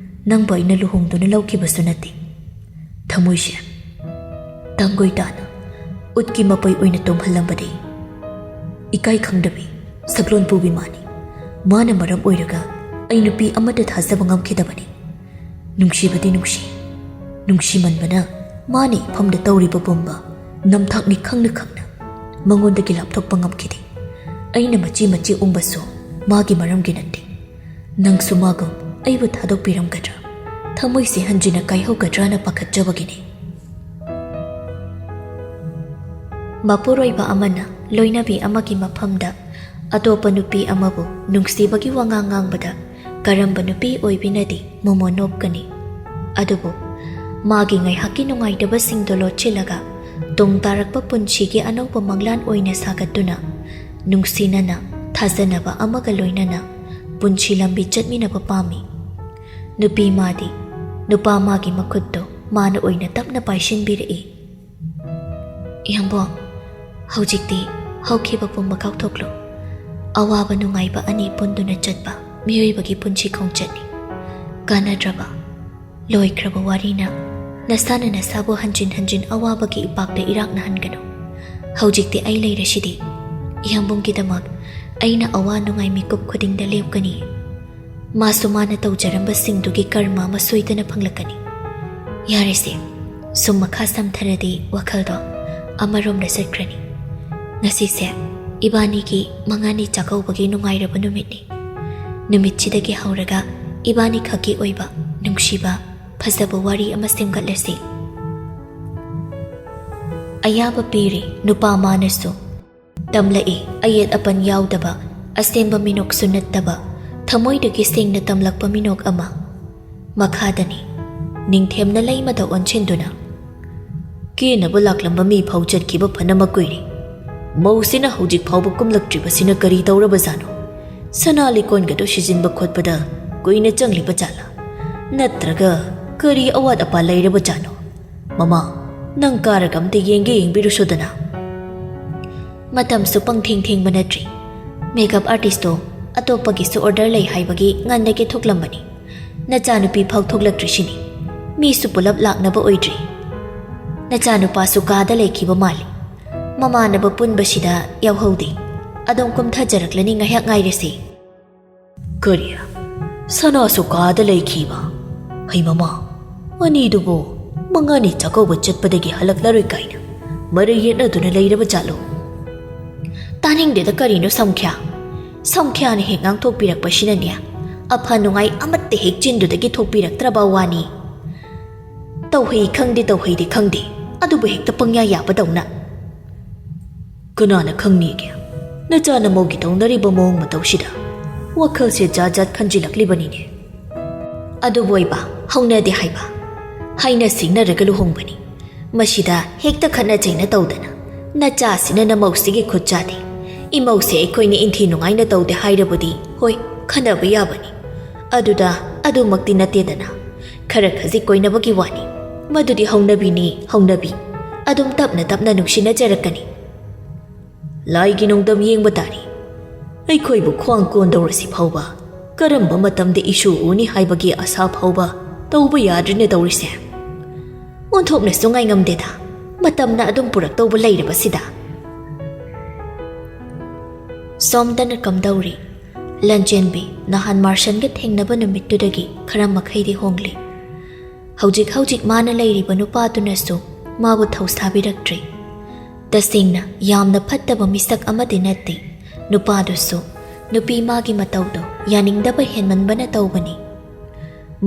ꯅꯪꯕꯨ ꯑꯩꯅ ꯂꯨꯍꯣꯡꯗꯨꯅ ꯂꯧꯈꯤꯕꯁꯨ ꯅꯠꯇꯦ꯫ ꯊꯃꯣꯏꯁꯦ ꯇꯥꯡꯒꯣꯏ ꯇꯥꯅ ꯎꯠꯀꯤ ꯃꯄꯩ ꯑꯣꯏꯅ ꯇꯣꯝꯍꯜꯂꯝꯕꯗꯤ ꯏꯀꯥꯏ ꯈꯪꯗꯕꯤ ꯁꯛꯂꯣꯟ ꯄꯨꯕꯤ ꯃꯥꯅꯤ꯫ ꯃꯥꯅ ꯃꯔꯝ ꯑꯣꯏꯔꯒ ꯑꯩ ꯅꯨꯄꯤ ꯑꯃꯠꯇ ꯊꯥꯖꯕ ꯉꯝꯈꯤꯗꯕꯅꯤ꯫ ꯅꯨꯡꯁꯤꯕꯗꯤ ꯅꯨꯡꯁꯤ, ꯅꯨꯡꯁꯤꯃꯟꯕꯅ ꯃꯥꯅ ꯏꯐꯝꯗ ꯇꯧꯔꯤꯕ ꯄꯨꯝꯕ ꯅꯝꯊꯥꯛꯅꯤ ꯈꯪꯅ ꯈꯪꯅ ꯃꯉꯣꯟꯗꯒꯤ ꯂꯥꯞꯊꯣꯛꯄ ꯉꯝꯈꯤꯗꯦ꯫ ꯑꯩꯅ ꯃꯆꯤ ꯃꯆꯤ ꯎꯪꯕꯁꯨ ꯃꯥꯒꯤ ꯃꯔꯝꯒꯤ ꯅꯠꯇꯦ꯫ ꯅꯪꯁꯨ ꯃꯥꯒꯨꯝ ꯑꯩꯕꯨ ꯊꯥꯗꯣꯛꯄꯤꯔꯝꯒꯗ꯭ꯔꯥ? ꯊꯃꯣꯏꯁꯦ ꯍꯟꯖꯤꯟꯅ ꯀꯥꯏꯍꯧꯒꯗ꯭ꯔꯥꯅ ꯄꯥꯈꯠꯆꯕꯒꯤꯅꯤ꯫ ꯃꯄꯨꯔꯣꯏꯕ ꯑꯃꯅ ꯂꯣꯏꯅꯕꯤ ꯑꯃꯒꯤ ꯃꯐꯝꯗ ꯑꯇꯣꯞꯄ ꯅꯨꯄꯤ ꯑꯃꯕꯨ ꯅꯨꯡꯁꯤꯕꯒꯤ ꯋꯥꯉꯥꯡ ꯉꯥꯡꯕꯗ ꯀꯔꯝꯕ ꯅꯨꯄꯤ ꯑꯣꯏꯕꯤꯅꯗꯤ ꯃꯣꯃꯣꯟ ꯅꯣꯞꯀꯅꯤ? ꯑꯗꯨꯕꯨ ꯃꯥꯒꯤ ꯉꯥꯏꯍꯥꯛꯀꯤ ꯅꯨꯡꯉꯥꯏꯇꯕꯁꯤꯡꯗꯣ ꯂꯣꯠꯁꯤꯜꯂꯒ ꯇꯨꯡ ꯇꯥꯔꯛꯄ ꯄꯨꯟꯁꯤꯒꯤ ꯑꯅꯧꯕ ꯃꯪꯂꯥꯟ ꯑꯣꯏꯅ ꯁꯥꯒꯠꯇꯨꯅ ꯅꯨꯡꯁꯤꯅꯅ ꯊꯥꯖꯅꯕ ꯑꯃꯒ ꯂꯣꯏꯅꯅ ꯄꯨꯟꯁꯤ ꯂꯝꯕꯤ ꯆꯠꯃꯤꯟꯅꯕ ꯄꯥꯝꯃꯤ꯫ ꯅꯨꯄꯤ ꯃꯥꯗꯤ ꯅꯨꯄꯥ ꯃꯥꯒꯤ ꯃꯈꯨꯠꯇꯣ ꯃꯥꯅ ꯑꯣꯏꯅ ꯇꯞꯅ ꯄꯥꯏꯁꯤꯟꯕꯤꯔꯛꯏ꯫ ꯏꯌꯥꯝꯕꯣ, ꯍꯧꯖꯤꯛꯇꯤ ꯍꯧꯈꯤꯕ ꯄꯨꯝꯕ ꯀꯥꯎꯊꯣꯛꯂꯣ꯫ ꯑꯋꯥꯕ ꯅꯨꯡꯉꯥꯏꯕ ꯑꯅꯤ ꯄꯨꯟꯗꯨꯅ ꯆꯠꯄ ꯃꯤꯑꯣꯏꯕꯒꯤ ꯄꯨꯟꯁꯤ ꯈꯣꯡꯆꯠꯅꯤ꯫ ꯀꯥꯟꯅꯗ꯭ꯔꯕ, ꯂꯣꯏꯈ꯭ꯔꯕ ꯋꯥꯔꯤꯅ ꯅꯁꯥꯅ ꯅꯁꯥꯕꯨ ꯍꯟꯖꯤꯟ ꯍꯟꯖꯤꯟ ꯑꯋꯥꯕꯒꯤ ꯏꯄꯥꯛꯇ ꯏꯔꯥꯛꯅꯍꯟꯒꯅꯨ꯫ ꯍꯧꯖꯤꯛꯇꯤ ꯑꯩ ꯂꯩꯔꯁꯤꯗꯤ꯫ ꯏꯌꯥꯝꯕꯨꯡꯒꯤꯗꯃꯛ ꯑꯩꯅ ꯑꯋꯥ ꯅꯨꯡꯉꯥꯏ ꯃꯤꯀꯨꯞ ꯈꯨꯗꯤꯡꯗ ꯂꯦꯞꯀꯅꯤ꯫ ꯃꯥꯁꯨ ꯃꯥꯅ ꯇꯧꯖꯔꯝꯕꯁꯤꯡꯗꯨꯒꯤ ꯀꯔꯃ ꯑꯃ ꯁꯣꯏꯗꯅ ꯐꯪꯂꯛꯀꯅꯤ꯫ ꯌꯥꯔꯦꯁꯦ, ꯁꯨꯝ ꯃꯈꯥ ꯁꯝꯊꯔꯗꯤ ꯋꯥꯈꯜꯗꯣ ꯑꯃꯔꯣꯝꯗ ꯆꯠꯈ꯭ꯔꯅꯤ꯫ ꯉꯁꯤꯁꯦ ꯏꯕꯥꯅꯤꯒꯤ ꯃꯉꯥꯅꯤ ꯆꯥꯛꯀꯧꯕꯒꯤ ꯅꯨꯡꯉꯥꯏꯔꯕ ꯅꯨꯃꯤꯠꯅꯤ꯫ ꯅꯨꯃꯤꯠꯁꯤꯗꯒꯤ ꯍꯧꯔꯒ ꯏꯕꯥꯅꯤꯈꯛꯀꯤ ꯑꯣꯏꯕ ꯅꯨꯡꯁꯤꯕ, ꯐꯖꯕ ꯋꯥꯔꯤ ꯑꯃ ꯁꯦꯝꯒꯠꯂꯁꯤ꯫ ꯑꯌꯥꯕ ꯄꯤꯔꯤ ꯅꯨꯄꯥ ꯃꯥꯅꯁꯨ꯫ ꯇꯝꯂꯛꯏ ꯑꯌꯦꯠ ꯑꯄꯟ ꯌꯥꯎꯗꯕ, ꯑꯁꯦꯡꯕ ꯃꯤꯅꯣꯛꯁꯨ ꯅꯠꯇꯕ, ꯊꯃꯣꯏꯗꯒꯤ ꯁꯦꯡꯅ ꯇꯝꯂꯛꯄ ꯃꯤꯅꯣꯛ ꯑꯃ꯫ ꯃꯈꯥꯗꯅꯤ, ꯅꯤꯡꯊꯦꯝꯅ ꯂꯩꯃꯗ ꯑꯣꯟꯁꯤꯟꯗꯨꯅ, ꯀꯦꯅꯕ ꯂꯥꯛꯂꯝꯕ ꯃꯤ ꯐꯥꯎ ꯆꯠꯈꯤꯕ ꯐꯅꯃꯛ ꯀꯨꯏꯔꯦ꯫ ꯃꯧꯁꯤꯅ ꯍꯧꯖꯤꯛ ꯐꯥꯎꯕ ꯀꯨꯝꯂꯛꯇ꯭ꯔꯤꯕꯁꯤꯅ ꯀꯔꯤ ꯇꯧꯔꯕꯖꯥꯠꯅꯣ? ꯁꯅꯥ ꯂꯤꯀꯣꯟꯒꯗꯣ ꯁꯤꯖꯤꯟꯕ ꯈꯣꯠꯄꯗ ꯀꯨꯏꯅ ꯆꯪꯂꯤꯕ ꯖꯥꯠꯂꯥ? ꯅꯠꯇ꯭ꯔꯒ ꯀꯔꯤ ꯑꯋꯥꯠ ꯑꯄꯥ ꯂꯩꯔꯕ ꯖꯥꯠꯅꯣ? ꯃꯃꯥ, ꯅꯪ ꯀꯥꯔꯒ ꯑꯝꯇ ꯌꯦꯡꯒꯦ ꯌꯦꯡꯕꯤꯔꯨꯁꯨꯗꯅ꯫ ꯃꯇꯝꯁꯨ ꯄꯪꯊꯦꯡ ꯊꯦꯡꯕ ꯅꯠꯇ꯭ꯔꯤ꯫ ꯃꯦꯀꯞ ꯑꯥꯔꯇꯤꯁꯇꯣ ꯑꯇꯣꯞꯄꯒꯤꯁꯨ ꯑꯣꯔꯗꯔ ꯂꯩ ꯍꯥꯏꯕꯒꯤ ꯉꯟꯅꯒꯦ ꯊꯣꯛꯂꯝꯕꯅꯤ꯫ ꯅꯆꯥꯅꯨꯄꯤ ꯐꯥꯎ ꯊꯣꯛꯂꯛꯇ꯭ꯔꯤꯁꯤꯅꯤ꯫ ꯃꯤꯁꯨ ꯄꯨꯂꯞ ꯂꯥꯛꯅꯕ ꯑꯣꯏꯗ꯭ꯔꯤ꯫ ꯅꯆꯥꯅꯨꯄꯥꯁꯨ ꯀꯥꯗ ꯂꯩꯈꯤꯕ ꯃꯥꯜꯂꯤ꯫ ꯃꯃꯥꯟꯅꯕ ꯄꯨꯟꯕꯁꯤꯗ ꯌꯥꯎꯍꯧꯗꯦ꯫ ꯑꯗꯨꯝ ꯀꯨꯝꯊꯖꯔꯛꯂꯅꯤ, ꯉꯥꯏꯍꯥꯛ ꯉꯥꯏꯔꯁꯤ꯫ ꯀꯔꯤ? ꯁꯅꯥꯁꯨ ꯀꯥꯗ ꯂꯩꯈꯤꯕ? ꯍꯩ ꯃꯃꯥ, ꯑꯅꯤꯗꯨꯕꯨ ꯃꯉꯥꯅꯤ ꯆꯥꯛꯀꯧꯕ ꯆꯠꯄꯗꯒꯤ ꯍꯜꯂꯛꯂꯔꯣꯏ ꯀꯥꯏꯅ ꯃꯔꯩ ꯌꯦꯠꯅꯗꯨꯅ ꯂꯩꯔꯕ ꯖꯥꯠꯂꯣ? ꯇꯥꯅꯤꯡꯗꯦꯗ, ꯀꯔꯤꯅꯣ ꯁꯝꯈ꯭ꯌꯥ? ꯁꯝꯈ꯭ꯌꯥꯅ ꯍꯦꯛ ꯉꯥꯡꯊꯣꯛꯄꯤꯔꯛꯄꯁꯤꯅꯅꯦ, ꯑꯐ ꯅꯨꯡꯉꯥꯏ ꯑꯃꯠꯇ ꯍꯦꯛ ꯆꯤꯟꯗꯨꯗꯒꯤ ꯊꯣꯛꯄꯤꯔꯛꯇ꯭ꯔꯕ ꯋꯥꯅꯤ꯫ ꯇꯧꯍꯩ ꯈꯪꯗꯦ, ꯇꯧꯍꯩꯗꯤ ꯈꯪꯗꯦ, ꯑꯗꯨꯕꯨ ꯍꯦꯛꯇ ꯄꯪꯌꯥ ꯌꯥꯕꯗꯧꯅ꯫ ꯀꯅꯥꯅ ꯈꯪꯅꯤꯒꯦ? ꯅꯆꯥ ꯅꯃꯧꯒꯤ ꯇꯧꯅꯔꯤꯕ ꯃꯑꯣꯡ ꯃꯇꯧꯁꯤꯗ ꯋꯥꯈꯜꯁꯦ ꯖꯥꯠ ꯖꯥꯠ ꯈꯟꯖꯤꯜꯂꯛꯂꯤꯕꯅꯤꯅꯦ꯫ ꯑꯗꯨꯕꯨ ꯑꯣꯏꯕ, ꯍꯧꯅꯗꯦ ꯍꯥꯏꯕ, ꯍꯥꯏꯅ ꯁꯤꯡꯅꯔꯒ ꯂꯨꯍꯣꯡꯕꯅꯤ꯫ ꯃꯁꯤꯗ ꯍꯦꯛꯇ ꯈꯠꯅ ꯆꯩꯅ ꯇꯧꯗꯅ, ꯅꯆꯥꯁꯤꯅ ꯅꯃꯧꯁꯤꯒꯤ ꯈꯨꯠ ꯆꯥꯗꯦ, ꯏꯃꯧꯁꯦ ꯑꯩꯈꯣꯏꯅ ꯏꯟꯊꯤ ꯅꯨꯡꯉꯥꯏꯅ ꯇꯧꯗꯦ ꯍꯥꯏꯔꯕꯗꯤ ꯍꯣꯏ, ꯈꯟꯅꯕ ꯌꯥꯕꯅꯤ꯫ ꯑꯗꯨꯗ ꯑꯗꯨꯃꯛꯇꯤ ꯅꯠꯇꯦꯗꯅ, ꯈꯔ ꯈꯖꯤꯛ ꯀꯣꯏꯅꯕꯒꯤ ꯋꯥꯅꯤ꯫ ꯃꯗꯨꯗꯤ ꯍꯧꯅꯕꯤꯅꯤ, ꯍꯧꯅꯕꯤ꯫ ꯑꯗꯨꯝ ꯇꯞꯅ ꯇꯞꯅ ꯅꯨꯡꯁꯤꯅꯖꯔꯛꯀꯅꯤ꯫ ꯂꯥꯏꯒꯤ ꯅꯣꯡꯗꯝ ꯌꯦꯡꯕ ꯇꯥꯔꯤ꯫ ꯑꯩꯈꯣꯏꯕꯨ ꯈ꯭ꯋꯥꯡ ꯀꯣꯟꯗꯧꯔꯁꯤ ꯐꯥꯎꯕ ꯀꯔꯝꯕ ꯃꯇꯝꯗ ꯏꯁꯨ ꯎꯅꯤ ꯍꯥꯏꯕꯒꯤ ꯑꯁꯥ ꯐꯥꯎꯕ ꯇꯧꯕ ꯌꯥꯗ꯭ꯔꯤꯅꯦ ꯇꯧꯔꯤꯁꯦ꯫ ꯑꯣꯟꯊꯣꯛꯅꯁꯨ ꯉꯥꯏꯉꯝꯗꯦꯗ, ꯃꯇꯝꯅ ꯑꯗꯨꯝ ꯄꯨꯔꯛꯇꯧꯕ ꯂꯩꯔꯕꯁꯤꯗ꯫ ꯁꯣꯝꯗꯅ ꯀꯝꯗꯧꯔꯤ? ꯂꯟꯆꯦꯟꯕꯤ ꯅꯍꯥꯟ ꯃꯥꯔꯁꯟꯒ ꯊꯦꯡꯅꯕ ꯅꯨꯃꯤꯠꯇꯨꯗꯒꯤ ꯈꯔ ꯃꯈꯩꯗꯤ ꯍꯣꯡꯂꯤ꯫ ꯍꯧꯖꯤꯛ ꯍꯧꯖꯤꯛ ꯃꯥꯅ ꯂꯩꯔꯤꯕ ꯅꯨꯄꯥꯗꯨꯅꯁꯨ ꯃꯥꯕꯨ ꯊꯧꯁꯥꯕꯤꯔꯛꯇ꯭ꯔꯦ꯫ ꯇꯁꯦꯡꯅ ꯌꯥꯝꯅ ꯐꯠꯇꯕ ꯃꯤꯁꯛ ꯑꯃꯗꯤ ꯅꯠꯇꯦ꯫ ꯅꯨꯄꯥꯗꯨꯁꯨ ꯅꯨꯄꯤ ꯃꯥꯒꯤ ꯃꯇꯧꯗꯣ ꯌꯥꯅꯤꯡꯗꯕ ꯍꯦꯟꯃꯟꯕꯅ ꯇꯧꯕꯅꯤ꯫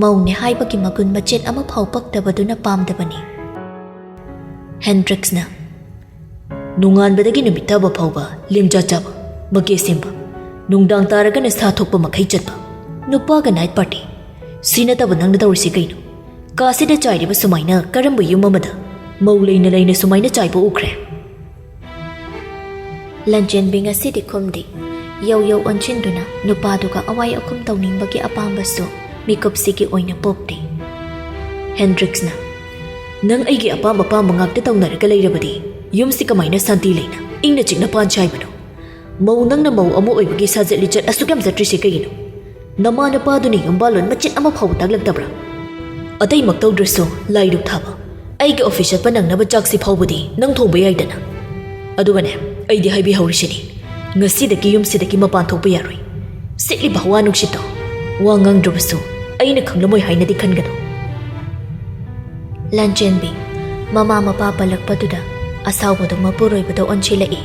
ꯃꯧꯅꯦ ꯍꯥꯏꯕꯒꯤ ꯃꯒꯨꯟ ꯃꯆꯦꯠ ꯑꯃꯐꯥꯎ ꯄꯛꯇꯕꯗꯨꯅ ꯄꯥꯝꯗꯕꯅꯤ꯫ ꯍꯦꯟꯗ꯭ꯔꯤꯛꯁꯅ, "ꯅꯣꯡꯉꯥꯟꯕꯗꯒꯤ ꯅꯨꯃꯤꯠ ꯇꯥꯕ ꯐꯥꯎꯕ ꯂꯦꯝꯖꯥ ꯆꯥꯕ, ꯃꯀꯦ ꯁꯦꯝꯕ, ꯅꯨꯡꯗꯥꯡ ꯇꯥꯔꯒꯅ ꯁꯥ ꯊꯣꯛꯄ ꯃꯈꯩ ꯆꯠꯄ, ꯅꯨꯄꯥꯒ ꯅꯥꯏꯠ ꯄꯥꯔꯇꯤ꯫ ꯁꯤ ꯅꯠꯇꯕ ꯅꯪꯅ ꯇꯧꯔꯤꯁꯤ ꯀꯩꯅꯣ? ꯀꯥꯁꯤꯗ ꯆꯥꯏꯔꯤꯕ ꯁꯨꯃꯥꯏꯅ ꯀꯔꯝꯕ ꯌꯨꯝ ꯑꯃꯗ ꯃꯧ ꯂꯩꯅ ꯂꯩꯅ ꯁꯨꯃꯥꯏꯅ ꯆꯥꯏꯕ ꯎꯈ꯭ꯔꯦ?" ꯂꯟꯆꯦꯟꯕꯤ ꯉꯁꯤꯗꯤ ꯈꯨꯝꯗꯦ꯫ ꯌꯧ ꯌꯧ ꯑꯣꯟꯁꯤꯟꯗꯨꯅ ꯅꯨꯄꯥꯗꯨꯒ ꯑꯋꯥꯏ ꯑꯈꯨꯝ ꯇꯧꯅꯤꯡꯕꯒꯤ ꯑꯄꯥꯝꯕꯁꯨ ꯃꯤꯀꯨꯞꯁꯤꯒꯤ ꯑꯣꯏꯅ ꯄꯣꯛꯇꯦ꯫ ꯍꯦꯟꯗ꯭ꯔꯤꯛꯁꯅ, "ꯅꯪ ꯑꯩꯒꯤ ꯑꯄꯥꯝ ꯑꯄꯥꯝꯕ ꯉꯥꯛꯇ ꯇꯧꯅꯔꯒ ꯂꯩꯔꯕꯗꯤ ꯌꯨꯝꯁꯤ ꯀꯃꯥꯏꯅ ꯁꯥꯟꯇꯤ ꯂꯩꯅ ꯏꯪꯅ ꯆꯤꯛꯅ ꯄꯥꯟꯁꯤ ꯍꯥꯏꯕꯅꯣ? ꯃꯧ ꯅꯪꯅ ꯃꯧ ꯑꯃ ꯑꯣꯏꯕꯒꯤ ꯁꯥꯖꯠ ꯂꯤꯆꯠ ꯑꯁꯨꯛ ꯌꯥꯝ ꯆꯠꯇ꯭ꯔꯤꯁꯦ ꯀꯩꯒꯤꯅꯣ? ꯅꯃꯥ ꯅꯄꯥꯗꯨꯅ ꯌꯨꯝꯕꯥꯜꯂꯣꯟ ꯃꯆꯤꯠ ꯑꯃ ꯐꯥꯎꯕ ꯇꯥꯛꯂꯛꯇꯕ꯭ꯔꯥ? ꯑꯇꯩꯃꯛ ꯇꯧꯗ꯭ꯔꯁꯨ ꯂꯥꯏꯔꯨꯛ ꯊꯥꯕ, ꯑꯩꯒꯤ ꯑꯣꯐꯤꯁ ꯆꯠꯄ ꯅꯪꯅꯕ ꯆꯥꯛꯁꯤ ꯐꯥꯎꯕꯗꯤ ꯅꯪ ꯊꯣꯡꯕ ꯌꯥꯏꯗꯅ꯫ ꯑꯗꯨꯒꯅꯦ, ꯑꯩꯗꯤ ꯍꯥꯏꯕꯤꯍꯧꯔꯤꯁꯤꯅꯤ, ꯉꯁꯤꯗꯒꯤ ꯌꯨꯝꯁꯤꯗꯒꯤ ꯃꯄꯥꯟ ꯊꯣꯛꯄ ꯌꯥꯔꯣꯏ꯫ ꯁꯤꯠꯂꯤꯕ ꯍꯋꯥ ꯅꯨꯡꯁꯤꯠꯇꯣ ꯋꯥ ꯉꯥꯡꯗ꯭ꯔꯕꯁꯨ ꯑꯩꯅ ꯈꯪꯂꯝꯃꯣꯏ ꯍꯥꯏꯅꯗꯤ ꯈꯟꯒꯅꯨ꯫" ꯂꯟꯆꯦꯟꯕꯤ ꯃꯃꯥ ꯃꯄꯥ ꯄꯜꯂꯛꯄꯗꯨꯗ ꯑꯁꯥꯎꯕꯗꯨ ꯃꯄꯨꯔꯣꯏꯕꯗ ꯑꯣꯟꯁꯤꯜꯂꯛꯏ꯫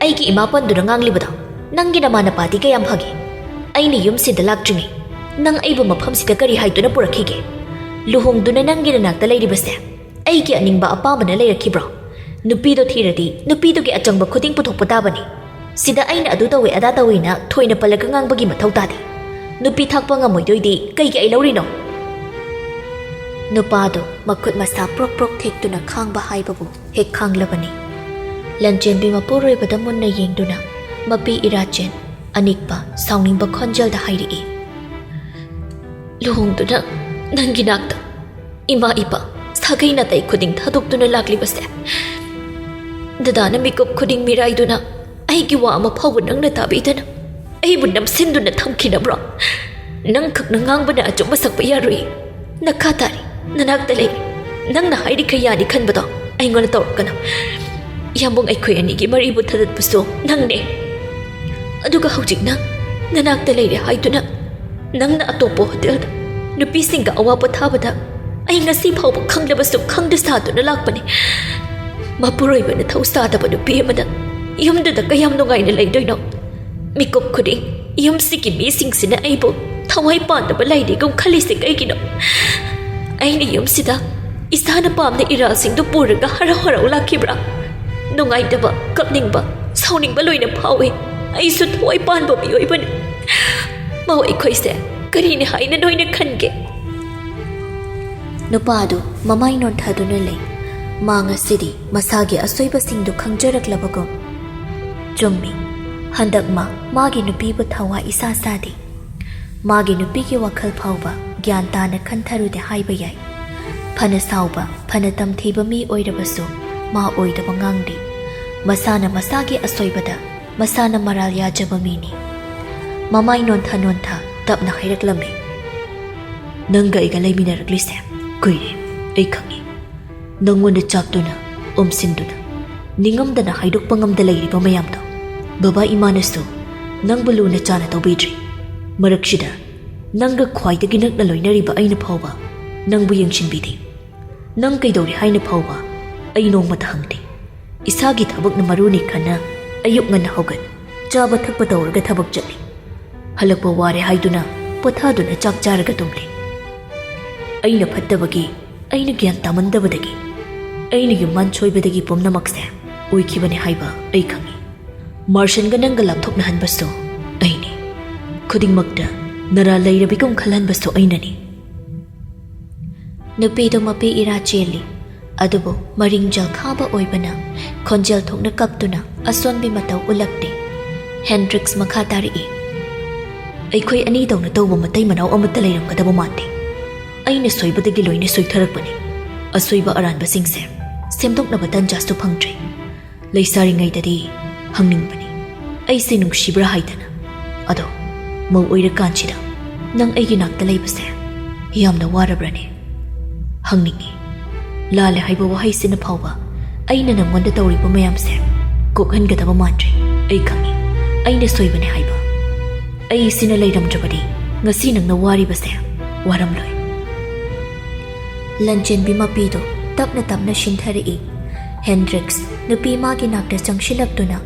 "ꯑꯩꯒꯤ ꯏꯃꯥ ꯄꯟꯗꯨꯅ ꯉꯥꯡꯂꯤꯕꯗꯣ ꯅꯪꯒꯤ ꯅꯃꯥ ꯅꯄꯥꯗꯤ ꯀꯌꯥꯝ ꯐꯒꯦ? ꯑꯩꯅ ꯌꯨꯝꯁꯤꯗ ꯂꯥꯛꯇ꯭ꯔꯤꯉꯩ ꯅꯪ ꯑꯩꯕꯨ ꯃꯐꯝꯁꯤꯗ ꯀꯔꯤ ꯍꯥꯏꯗꯨꯅ ꯄꯨꯔꯛꯈꯤꯒꯦ? ꯂꯨꯍꯣꯡꯗꯨꯅ ꯅꯪꯒꯤ ꯅꯅꯥꯛꯇ ꯂꯩꯔꯤꯕꯁꯦ ꯑꯩꯒꯤ ꯑꯅꯤꯡꯕ ꯑꯄꯥꯝꯕꯅ ꯂꯩꯔꯛꯈꯤꯕ꯭ꯔꯣ? ꯅꯨꯄꯤꯗꯣ ꯊꯤꯔꯗꯤ ꯅꯨꯄꯤꯗꯨꯒꯤ ꯑꯆꯪꯕ ꯈꯨꯗꯤꯡ ꯄꯨꯊꯣꯛꯄ ꯇꯥꯕꯅꯤ꯫ ꯁꯤꯗ ꯑꯩꯅ ꯑꯗꯨ ꯇꯧꯋꯦ ꯑꯗꯥ ꯇꯧꯋꯦꯅ ꯊꯣꯏꯅ ꯄꯜꯂꯒ ꯉꯥꯡꯕꯒꯤ ꯃꯊꯧ ꯇꯥꯗꯦ꯫ ꯅꯨꯄꯤ ꯊꯥꯛꯄ ꯉꯝꯃꯣꯏꯗꯣꯏꯗꯤ ꯀꯩꯒꯤ ꯑꯩ ꯂꯧꯔꯤꯅꯣ?" ꯅꯨꯄꯥꯗꯣ ꯃꯈꯨꯠ ꯃꯁꯥ ꯄ꯭ꯔꯣꯛ ꯄ꯭ꯔꯣꯛ ꯊꯦꯛꯇꯨꯅ ꯈꯥꯡꯕ ꯍꯥꯏꯕꯕꯨ ꯍꯦꯛ ꯈꯥꯡꯂꯕꯅꯤ꯫ ꯂꯟꯆꯦꯟꯕꯤ ꯃꯄꯨꯔꯣꯏꯕꯗ ꯃꯨꯟꯅ ꯌꯦꯡꯗꯨꯅ ꯃꯄꯤ ꯏꯔꯥꯆꯦꯟ ꯑꯅꯤꯛꯄ ꯁꯥꯎꯅꯤꯡꯕ ꯈꯣꯟꯖꯦꯜꯗ ꯍꯥꯏꯔꯛꯏ, "ꯂꯨꯍꯣꯡꯗꯨꯅ ꯅꯪꯒꯤ ꯅꯥꯛꯇ ꯏꯃꯥ ꯏꯄꯥ ꯁꯥꯒꯩ ꯅꯥꯇꯩ ꯈꯨꯗꯤꯡ ꯊꯥꯗꯣꯛꯇꯨꯅ ꯂꯥꯛꯂꯤꯕꯁꯦ ꯗꯗꯥꯅ ꯃꯤꯀꯨꯞ ꯈꯨꯗꯤꯡ ꯃꯤꯔꯥꯏꯗꯨꯅ ꯑꯩꯒꯤ ꯋꯥ ꯑꯃ ꯐꯥꯎꯕ ꯅꯪꯅ ꯇꯥꯕꯤꯗꯅ ꯑꯩꯕꯨ ꯅꯝꯁꯤꯟꯗꯨꯅ ꯊꯝꯈꯤꯅꯕ꯭ꯔꯣ? ꯅꯪ ꯈꯛꯅ ꯉꯥꯡꯕꯅ ꯑꯆꯨꯝꯕ ꯁꯛꯄ ꯌꯥꯔꯣꯏ꯫ ꯅꯈꯥ ꯇꯥꯔꯤ, ꯅꯅꯥꯛꯇ ꯂꯩ꯫ ꯅꯪꯅ ꯍꯥꯏꯔꯤꯈꯩ ꯌꯥꯅꯤ ꯈꯟꯕꯗꯣ ꯑꯩꯉꯣꯟꯗ ꯇꯧꯔꯛꯀꯅꯨ꯫ ꯌꯥꯝꯕꯨꯡ ꯑꯩꯈꯣꯏ ꯑꯅꯤꯒꯤ ꯃꯔꯤꯕꯨ ꯊꯗꯠꯄꯁꯨ ꯅꯪꯅꯦ꯫ ꯑꯗꯨꯒ ꯍꯧꯖꯤꯛꯅ ꯅꯅꯥꯛꯇ ꯂꯩꯔꯦ ꯍꯥꯏꯗꯨꯅ ꯅꯪꯅ ꯑꯇꯣꯞꯄ ꯍꯣꯇꯦꯜꯗ ꯅꯨꯄꯤꯁꯤꯡꯒ ꯑꯋꯥ ꯄꯣꯊꯥꯕꯗ ꯑꯩ ꯉꯁꯤ ꯐꯥꯎꯕ ꯈꯪꯂꯕꯁꯨ ꯈꯪꯗ ꯁꯥꯗꯨꯅ ꯂꯥꯛꯄꯅꯤ꯫ ꯃꯄꯨꯔꯣꯏꯕꯅ ꯊꯧ ꯁꯥꯗꯕ ꯅꯨꯄꯤ ꯑꯃꯅ ꯌꯨꯝꯗꯨꯗ ꯀꯌꯥꯝ ꯅꯨꯡꯉꯥꯏꯅ ꯂꯩꯗꯣꯏꯅꯣ? ꯃꯤꯀꯨꯞ ꯈꯨꯗꯤꯡ ꯌꯨꯝꯁꯤꯒꯤ ꯃꯤꯁꯤꯡꯁꯤꯅ ꯑꯩꯕꯨ ꯊꯋꯥꯏ ꯄꯥꯟꯗꯕ ꯂꯩꯔꯤꯒꯨꯝ ꯈꯜꯂꯤꯁꯦ ꯀꯩꯒꯤꯅꯣ? ꯑꯩꯅ ꯌꯨꯝꯁꯤꯗ ꯏꯁꯥꯅ ꯄꯥꯝꯅ ꯏꯔꯥꯜꯁꯤꯡꯗꯨ ꯄꯨꯔꯒ ꯍꯔꯥꯎ ꯍꯔꯥꯎ ꯂꯥꯛꯈꯤꯕ꯭ꯔꯥ? ꯅꯨꯡꯉꯥꯏꯇꯕ, ꯀꯞꯅꯤꯡꯕ, ꯁꯥꯎꯅꯤꯡꯕ ꯂꯣꯏꯅ ꯐꯥꯎꯏ꯫ ꯑꯩꯁꯨ ꯊꯋꯥꯏ ꯄꯥꯟꯕ ꯃꯤꯑꯣꯏꯕꯅꯤ꯫ ꯃꯧ ꯑꯩꯈꯣꯏꯁꯦ ꯀꯔꯤꯅꯤ ꯍꯥꯏꯅ ꯅꯣꯏꯅ ꯈꯟꯒꯦ?" ꯅꯨꯄꯥ ꯑꯗꯨ ꯃꯃꯥꯏ ꯅꯣꯟꯊꯗꯨꯅ ꯂꯩ꯫ ꯃꯥ ꯉꯁꯤꯗꯤ ꯃꯁꯥꯒꯤ ꯑꯁꯣꯏꯕꯁꯤꯡꯗꯨ ꯈꯪꯖꯔꯛꯂꯕꯒꯨꯝ꯫ ꯆꯨꯝꯃꯤ, ꯍꯟꯗꯛ ꯃꯥ ꯃꯥꯒꯤ ꯅꯨꯄꯤꯕꯨ ꯊꯋꯥ ꯏꯁꯥ ꯁꯥꯗꯦ꯫ ꯃꯥꯒꯤ ꯅꯨꯄꯤꯒꯤ ꯋꯥꯈꯜ ꯐꯥꯎꯕ ꯒ꯭ꯌꯥꯟ ꯇꯥꯅ ꯈꯟꯊꯔꯨꯗꯦ ꯍꯥꯏꯕ ꯌꯥꯏ꯫ ꯐꯅ ꯁꯥꯎꯕ, ꯐꯅ ꯇꯝꯊꯤꯕ ꯃꯤ ꯑꯣꯏꯔꯕꯁꯨ ꯃꯥ ꯑꯣꯏꯗꯕ ꯉꯥꯡꯗꯦ꯫ ꯃꯁꯥꯅ ꯃꯁꯥꯒꯤ ꯑꯁꯣꯏꯕꯗ ꯃꯁꯥꯅ ꯃꯔꯥꯜ ꯌꯥꯖꯕ ꯃꯤꯅꯤ꯫ ꯃꯃꯥꯏ ꯅꯣꯟꯊ ꯅꯣꯟꯊ ꯇꯞꯅ ꯍꯥꯏꯔꯛꯂꯝꯃꯤ꯫ "ꯅꯪꯒ ꯑꯩꯒ ꯂꯩꯃꯤꯟꯅꯔꯛꯂꯤꯁꯦ ꯀꯨꯏꯔꯦ, ꯑꯩ ꯈꯪꯉꯤ꯫ ꯅꯪꯉꯣꯟꯗ ꯆꯥꯛꯇꯨꯅ, ꯑꯣꯝꯁꯤꯟꯗꯨꯅ, ꯅꯤꯡꯉꯝꯗꯅ ꯍꯥꯏꯗꯣꯛꯄ ꯉꯝꯗ ꯂꯩꯔꯤꯕ ꯃꯌꯥꯝꯗꯣ꯫ ꯕꯕꯥ ꯏꯃꯥꯅꯁꯨ ꯅꯪꯕꯨ ꯂꯨꯅ ꯆꯥꯅ ꯇꯧꯕꯤꯗ꯭ꯔꯤ꯫ ꯃꯔꯛꯁꯤꯗ ꯅꯪꯒ ꯈ꯭ꯋꯥꯏꯗꯒꯤ ꯅꯛꯅ ꯂꯣꯏꯅꯔꯤꯕ ꯑꯩꯅ ꯐꯥꯎꯕ ꯅꯪꯕꯨ ꯌꯦꯡꯁꯤꯟꯕꯤꯗꯦ꯫ ꯅꯪ ꯀꯩꯗꯧꯔꯤ ꯍꯥꯏꯅ ꯐꯥꯎꯕ ꯑꯩ ꯅꯣꯡꯃꯇ ꯍꯪꯗꯦ꯫ ꯏꯁꯥꯒꯤ ꯊꯕꯛꯅ ꯃꯔꯨꯅꯤ ꯈꯟꯅ ꯑꯌꯨꯛ ꯉꯟꯅ ꯍꯧꯒꯠ, ꯆꯥꯕ ꯊꯛꯄ ꯇꯧꯔꯒ ꯊꯕꯛ ꯆꯠꯂꯤ꯫ ꯍꯜꯂꯛꯄ ꯋꯥꯔꯦ ꯍꯥꯏꯗꯨꯅ ꯄꯣꯊꯥꯗꯨꯅ ꯆꯥꯛ ꯆꯥꯔꯒ ꯇꯨꯝꯂꯤ꯫ ꯑꯩꯅ ꯐꯠꯇꯕꯒꯤ, ꯑꯩꯅ ꯒ꯭ꯌꯥꯟ ꯇꯥꯃꯟꯗꯕꯗꯒꯤ, ꯑꯩꯅ ꯌꯨꯝꯕꯥꯟ ꯁꯣꯏꯕꯗꯒꯤ ꯄꯨꯝꯅꯃꯛꯁꯦ ꯑꯣꯏꯈꯤꯕꯅꯦ ꯍꯥꯏꯕ ꯑꯩ ꯈꯪꯉꯤ꯫ ꯃꯥꯔꯁꯟꯒ ꯅꯪꯒ ꯂꯥꯞꯊꯣꯛꯅꯍꯟꯕꯁꯨ ꯑꯩꯅꯤ꯫ ꯈꯨꯗꯤꯡꯃꯛꯇ ꯅꯔꯥ ꯂꯩꯔꯕꯤꯒꯨꯝ ꯈꯜꯍꯟꯕꯁꯨ ꯑꯩꯅꯅꯤ꯫" ꯅꯨꯄꯤꯗꯨ ꯃꯄꯤ ꯏꯔꯥ ꯆꯦꯜꯂꯤ, ꯑꯗꯨꯕꯨ ꯃꯔꯤꯡ ꯖꯜꯈꯥꯕ ꯑꯣꯏꯕꯅ ꯈꯣꯟꯖꯦꯜ ꯊꯣꯛꯅ ꯀꯞꯇꯨꯅ ꯑꯁꯣꯟꯕꯤ ꯃꯇꯧ ꯎꯠꯂꯛꯇꯦ꯫ ꯍꯦꯟꯗ꯭ꯔꯤꯛꯁ ꯃꯈꯥ ꯇꯥꯔꯛꯏ꯫ "ꯑꯩꯈꯣꯏ ꯑꯅꯤꯗꯧꯅ ꯇꯧꯕ ꯃꯇꯩ ꯃꯅꯥꯎ ꯑꯃꯠꯇ ꯂꯩꯔꯝꯒꯗꯕ ꯃꯥꯟꯗꯦ꯫ ꯑꯩꯅ ꯁꯣꯏꯕꯗꯒꯤ ꯂꯣꯏꯅ ꯁꯣꯏꯊꯔꯛꯄꯅꯤ꯫ ꯑꯁꯣꯏꯕ ꯑꯔꯥꯟꯕꯁꯤꯡꯁꯦ ꯁꯦꯝꯗꯣꯛꯅꯕ ꯇꯟꯖꯥꯁꯨ ꯐꯪꯗ꯭ꯔꯦ꯫ ꯂꯩꯁꯥꯔꯤꯉꯩꯗꯗꯤ ꯍꯪꯅꯤꯡꯕꯅꯤ, ꯑꯩꯁꯦ ꯅꯨꯡꯁꯤꯕ꯭ꯔꯥ ꯍꯥꯏꯗꯅ꯫ ꯑꯗꯣ ꯃꯧ ꯑꯣꯏꯔꯀꯥꯟꯁꯤꯗ ꯅꯪ ꯑꯩꯒꯤ ꯅꯥꯛꯇ ꯂꯩꯕꯁꯦ ꯌꯥꯝꯅ ꯋꯥꯔꯕ꯭ꯔꯅꯦ? ꯍꯪꯅꯤꯡꯉꯤ꯫ ꯂꯥꯜꯂꯦ ꯍꯥꯏꯕ ꯋꯥꯍꯩꯁꯤꯅ ꯐꯥꯎꯕ ꯑꯩꯅ ꯅꯪꯉꯣꯟꯗ ꯇꯧꯔꯤꯕ ꯃꯌꯥꯝꯁꯦ ꯀꯣꯛꯍꯟꯒꯗꯕ ꯃꯥꯟꯗ꯭ꯔꯦ꯫ ꯑꯩ ꯈꯪꯉꯤ, ꯑꯩꯅ ꯁꯣꯏꯕꯅꯦ ꯍꯥꯏꯕ꯫ ꯑꯩ ꯁꯤꯅ ꯂꯩꯔꯝꯗ꯭ꯔꯕꯗꯤ ꯉꯁꯤ ꯅꯪꯅ ꯋꯥꯔꯤꯕꯁꯦ ꯋꯥꯔꯝꯂꯣꯏ꯫" ꯂꯟꯆꯦꯟꯕꯤ ꯃꯄꯤꯗꯨ ꯇꯞꯅ ꯇꯞꯅ ꯁꯤꯟꯊꯔꯛꯏ꯫ ꯍꯦꯟꯗ꯭ꯔꯤꯛꯁ ꯅꯨꯄꯤ ꯃꯥꯒꯤ ꯅꯥꯛꯇ ꯆꯪꯁꯤꯜꯂꯛꯇꯨꯅ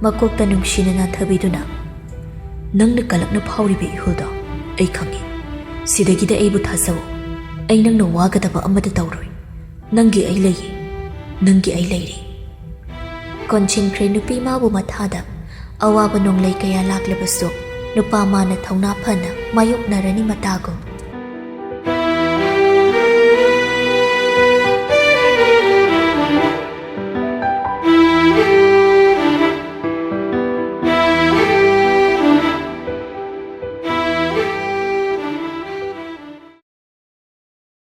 ꯃꯀꯣꯛꯇ ꯅꯨꯡꯁꯤꯅ ꯅꯥꯟꯊꯕꯤꯗꯨꯅ, "ꯅꯪꯅ ꯀꯂꯛꯅ ꯐꯥꯎꯔꯤꯕ ꯏꯍꯨꯜꯗꯣ ꯑꯩ ꯈꯪꯉꯤ꯫ ꯁꯤꯗꯒꯤꯗꯤ ꯑꯩꯕꯨ ꯊꯥꯖꯧ꯫ ꯑꯩ ꯅꯪꯅ ꯋꯥꯒꯗꯕ ꯑꯃꯠꯇ ꯇꯧꯔꯣꯏ꯫ ꯅꯪꯒꯤ ꯑꯩ ꯂꯩꯌꯦ, ꯅꯪꯒꯤ ꯑꯩ ꯂꯩꯔꯦ꯫" ꯀꯣꯟꯁꯤꯟꯈ꯭ꯔꯦ ꯅꯨꯄꯤ ꯃꯥꯕꯨ ꯃꯊꯥꯗ꯫ ꯑꯋꯥꯕ ꯅꯣꯡꯂꯩ ꯀꯌꯥ ꯂꯥꯛꯂꯕꯁꯨ ꯅꯨꯄꯥ ꯃꯥꯅ ꯊꯧꯅꯥ ꯐꯅ ꯃꯥꯌꯣꯛꯅꯔꯅꯤ ꯃꯇꯥꯒꯨꯝ꯫